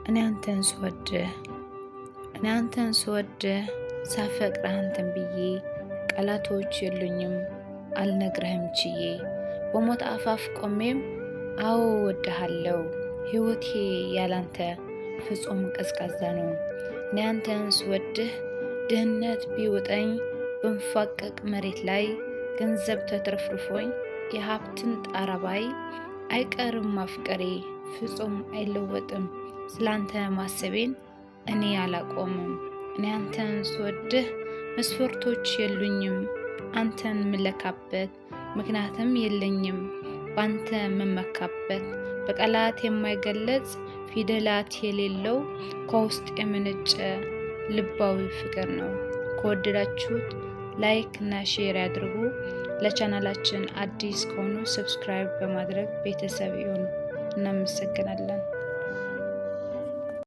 እኔ አንተን ስወድህ፣ እኔ አንተን ስወድህ፣ ሳፈቅርህ አንተን ብዬ ቃላቶች የሉኝም አልነግርህም ችዬ። በሞት አፋፍ ቆሜም አዎ እወድሃለሁ፣ ሕይወቴ ያላንተ ፍጹም ቀዝቃዛ ነው። እኔ አንተን ስወድህ ድህነት ቢውጠኝ፣ ብንፏቀቅ መሬት ላይ፣ ገንዘብ ተትረፍርፎኝ የሀብትን ጣራ ባይ፣ አይቀርም ማፍቀሬ ፍጹም አይለወጥም። ስላንተ ማሰቤን እኔ አላቆምም። እኔ አንተን ስወድህ መስፈርቶች የሉኝም፣ አንተን ምለካበት ምክንያትም የለኝም። ባንተ ምመካበት በቃላት የማይገለጽ፣ ፊደላት የሌለው፣ ከውስጥ የመነጨ ልባዊ ፍቅር ነው። ከወደዳችሁት like እና share ያድርጉ። ለቻናላችን አዲስ ከሆኑ subscribe በማድረግ ቤተሰብ ይሁኑ። እናመሰግናለን።